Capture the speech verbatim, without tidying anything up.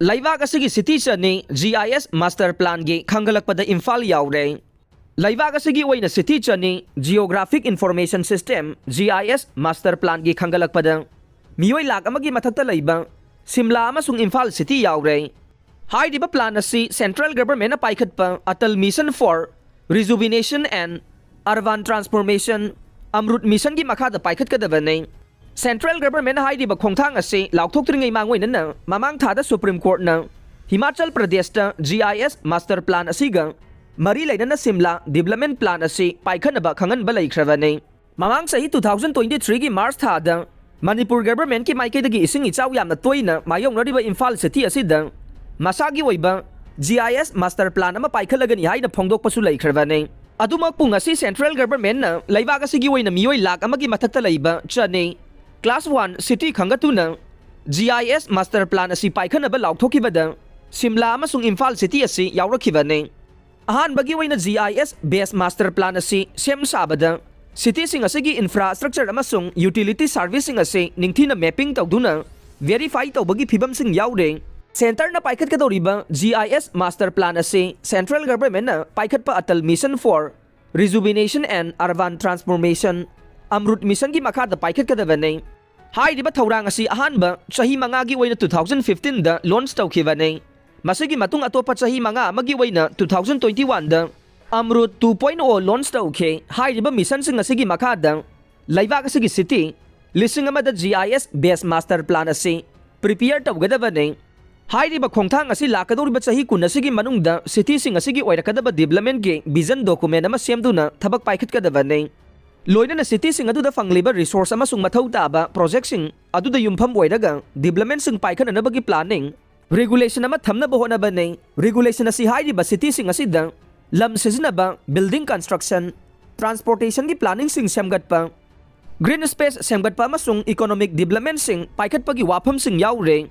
ꯂꯩꯕꯥꯛ ꯑꯁꯤꯒꯤ ꯁꯤꯇꯤ ꯆꯅꯤ G I S master ꯄ꯭ꯂꯥꯟꯒꯤ ꯈꯟꯒꯠꯂꯛꯄꯗ Imphal ꯌꯥꯎꯔꯦ꯫ ꯂꯩꯕꯥꯛ ꯑꯁꯤꯒꯤ ꯑꯣꯏꯅ ꯁꯤꯇꯤ ꯆꯅꯤ geographic information system, G I S, master ꯄ꯭ꯂꯥꯟꯒꯤ ꯈꯟꯒꯠꯂꯛꯄꯗ ꯃꯤꯑꯣꯏ ꯂꯥꯈ ꯑꯃꯒꯤ ꯃꯊꯛꯇ ꯂꯩꯕ ꯁꯤꯝꯂꯥ ꯑꯃꯁꯨꯡ ꯏꯝꯐꯥꯜ ꯁꯤꯇꯤ ꯌꯥꯎꯔꯦ꯫ ꯍꯥꯏꯔꯤꯕ ꯄ꯭ꯂꯥꯟ ꯑꯁꯤ ꯁꯦꯟꯇ꯭ꯔꯦꯜ ꯒꯚꯔꯟꯃꯦꯟꯠꯅ ꯄꯥꯏꯈꯠꯄ Atal mission for rejuvenation and urban transformation, Amrut ꯃꯤꯁꯟꯒꯤ ꯃꯈꯥꯗ ꯄꯥꯏꯈꯠꯀꯗꯕꯅꯤ꯫ ꯁꯦꯟꯇ꯭ꯔꯦꯜ ꯒꯚꯔꯟꯃꯦꯟꯠꯅ ꯍꯥꯏꯔꯤꯕ ꯈꯣꯡꯊꯥꯡ ꯑꯁꯤ ꯂꯥꯎꯊꯣꯛꯇ꯭ꯔꯤꯉꯩ ꯃꯥꯡꯑꯣꯏꯅꯅ ꯃꯃꯥꯡ ꯊꯥꯗ ꯁꯨꯄ꯭ꯔꯤꯝ ꯀꯣꯔꯠꯅ ꯍꯤꯃꯥꯆꯜ ꯄ꯭ꯔꯗꯦꯁꯇ G I S master plan ꯑꯁꯤꯒ ꯃꯔꯤ ꯂꯩꯅꯅ ꯁꯤꯝꯂꯥ ꯗꯤꯕ꯭ꯂꯞꯃꯦꯟꯠ ꯄ꯭ꯂꯥꯟ ꯑꯁꯤ ꯄꯥꯏꯈꯠꯅꯕ ꯈꯪꯍꯟꯕ ꯂꯩꯈ꯭ꯔꯕꯅꯤ꯫ ꯃꯃꯥꯡ ꯆꯍꯤ two thousand twenty-threeꯒꯤ ꯃꯥꯔꯆ ꯊꯥꯗ ꯃꯅꯤꯄꯨꯔ ꯒꯚꯔꯟꯃꯦꯟꯠꯀꯤ ꯃꯥꯏꯀꯩꯗꯒꯤ ꯏꯁꯤꯡ ꯏꯆꯥꯎ ꯌꯥꯝꯅ ꯇꯣꯏꯅ ꯃꯥꯌꯣꯛꯅꯔꯤꯕ ꯏꯝꯐꯥꯜ ꯁꯤꯇꯤ ꯑꯁꯤꯗ ꯃꯁꯥꯒꯤ ꯑꯣꯏꯕ G I S master plan ꯑꯃ ꯄꯥꯏꯈꯠꯂꯒꯅꯤ ꯍꯥꯏꯅ ꯐꯣꯡꯗꯣꯛꯄꯁꯨ ꯂꯩꯈ꯭ꯔꯕꯅꯤ꯫ ꯑꯗꯨꯃꯛꯄꯨ ꯉꯁꯤ ꯁꯦꯟꯇ꯭ꯔꯦꯜ ꯒꯚꯔꯟꯃꯦꯟꯠꯅ ꯂꯩꯕꯥꯛ ꯑꯁꯤꯒꯤ ꯑꯣꯏꯅ ꯃꯤꯑꯣꯏ ꯂꯥꯈ ꯑꯃꯒꯤ ꯃꯊꯛꯇ ꯂꯩꯕ ꯆꯅꯤ class one city ꯈꯟꯒꯠꯇꯨꯅ G I S master plan ꯑꯁꯤ ꯄꯥꯏꯈꯠꯅꯕ ꯂꯥꯎꯊꯣꯛꯈꯤꯕꯗ ꯁꯤꯝꯂꯥ ꯑꯃꯁꯨꯡ ꯏꯝꯐꯥꯜ ꯁꯤꯇꯤ ꯑꯁꯤ ꯌꯥꯎꯔꯛꯈꯤꯕꯅꯤ꯫ ꯑꯍꯥꯟꯕꯒꯤ ꯑꯣꯏꯅ G I S best master plan ꯑꯁꯤ ꯁꯦꯝ ꯁꯥꯕꯗ ꯁꯤꯇꯤꯁꯤꯡ ꯑꯁꯤꯒꯤ ꯏꯟꯐ꯭ꯔꯥꯁ꯭ꯇ꯭ꯔꯛꯆꯔ ꯑꯃꯁꯨꯡ ꯌꯨꯇꯤꯂꯤꯇꯤ ꯁꯥꯔꯚꯤꯁꯁꯤꯡ ꯑꯁꯤ ꯅꯤꯡꯊꯤꯅ ꯃꯦꯞꯄꯤꯡ ꯇꯧꯗꯨꯅ ꯚꯦꯔꯤꯐꯥꯏ ꯇꯧꯕꯒꯤ ꯐꯤꯕꯝꯁꯤꯡ ꯌꯥꯎꯔꯦ꯫ ꯁꯦꯟꯇꯔꯅ ꯄꯥꯏꯈꯠꯀꯗꯧꯔꯤꯕ G I S master plan ꯑꯁꯤ ꯁꯦꯟꯇ꯭ꯔꯦꯜ ꯒꯚꯔꯟꯃꯦꯟꯠꯅ ꯄꯥꯏꯈꯠꯄ Atal mission for rejuvenation and urban transformation, Amrut ꯃꯤꯁꯟꯒꯤ ꯃꯈꯥꯗ ꯄꯥꯏꯈꯠꯀꯗꯕꯅꯤ꯫ ꯍꯥꯏꯔꯤꯕ ꯊꯧꯔꯥꯡ ꯑꯁꯤ ꯑꯍꯥꯟꯕ ꯆꯍꯤ ꯃꯉꯥꯒꯤ ꯑꯣꯏꯅ two thousand fifteenꯗ ꯂꯣꯟꯆ ꯇꯧꯈꯤꯕꯅꯤ꯫ ꯃꯁꯤꯒꯤ ꯃꯇꯨꯡ ꯑꯇꯣꯞꯄ ꯆꯍꯤ ꯃꯉꯥ ꯑꯃꯒꯤ ꯑꯣꯏꯅ two thousand twenty-oneꯗ ꯑꯃ꯭ꯔꯨꯠ two point o launch ꯇꯧꯈꯤ꯫ ꯍꯥꯏꯔꯤꯕ ꯃꯤꯁꯟꯁꯤꯡ ꯑꯁꯤꯒꯤ ꯃꯈꯥꯗ ꯂꯩꯕꯥꯛ ꯑꯁꯤꯒꯤ ꯁꯤꯇꯤ ꯂꯤꯁꯤꯡ ꯑꯃꯗ G I S best master plan ꯑꯁꯤ ꯄ꯭ꯔꯤꯄꯤꯌꯔ ꯇꯧꯒꯗꯕꯅꯤ꯫ ꯍꯥꯏꯔꯤꯕ ꯈꯣꯡꯊꯥꯡ ꯑꯁꯤ ꯂꯥꯛꯀꯗꯧꯔꯤꯕ ꯆꯍꯤ ꯀꯨꯟ ꯑꯁꯤꯒꯤ ꯃꯅꯨꯡꯗ ꯁꯤꯇꯤꯁꯤꯡ ꯑꯁꯤꯒꯤ ꯑꯣꯏꯔꯛꯀꯗꯕ ꯗꯤꯕ꯭ꯂꯞꯃꯦꯟꯠꯀꯤ ꯚꯤꯖꯟ ꯗꯣꯀꯨꯃꯦꯟꯠ ꯑꯃ ꯁꯦꯝꯗꯨꯅ ꯊꯕꯛ ꯄꯥꯏꯈꯠꯀꯗꯕꯅꯤ꯫ ꯂꯣꯏꯅꯅ ꯁꯤꯇꯤꯁꯤꯡ ꯑꯗꯨꯗ ꯐꯪꯂꯤꯕ ꯔꯤꯁꯣꯔꯁ ꯑꯃꯁꯨꯡ ꯃꯊꯧ ꯇꯥꯕ ꯄ꯭ꯔꯣꯖꯦꯛꯁꯤꯡ ꯑꯗꯨꯗ ꯌꯨꯝꯐꯝ ꯑꯣꯏꯔꯒ ꯗꯤꯕ꯭ꯂꯞꯃꯦꯟꯠꯁꯤꯡ ꯄꯥꯏꯈꯠꯅꯅꯕꯒꯤ ꯄ꯭ꯂꯥꯅꯤꯡ, ꯔꯤꯒꯨꯂꯦꯁꯟ ꯑꯃ ꯊꯝꯅꯕ ꯍꯣꯠꯅꯕꯅꯤ꯫ ꯔꯤꯒꯨꯂꯦꯁꯟ ꯑꯁꯤ ꯍꯥꯏꯔꯤꯕ ꯁꯤꯇꯤꯁꯤꯡ ꯑꯁꯤꯗ ꯂꯝ ꯁꯤꯖꯤꯟꯅꯕ, ꯕꯤꯜꯗꯤꯡ ꯀꯟꯁꯇ꯭ꯔꯛꯁꯟ, ꯇ꯭ꯔꯥꯟꯁꯄꯣꯔꯇꯦꯁꯟꯒꯤ ꯄ꯭ꯂꯥꯅꯤꯡꯁꯤꯡ ꯁꯦꯝꯒꯠꯄ, ꯒ꯭ꯔꯤꯟ ꯁ꯭ꯄꯦꯁ ꯁꯦꯝꯒꯠꯄ ꯑꯃꯁꯨꯡ ꯏꯀꯣꯅꯣꯃꯤꯛ ꯗꯤꯕ꯭ꯂꯞꯃꯦꯟꯠꯁꯤꯡ ꯄꯥꯏꯈꯠꯄꯒꯤ ꯋꯥꯐꯝꯁꯤꯡ ꯌꯥꯎꯔꯦ꯫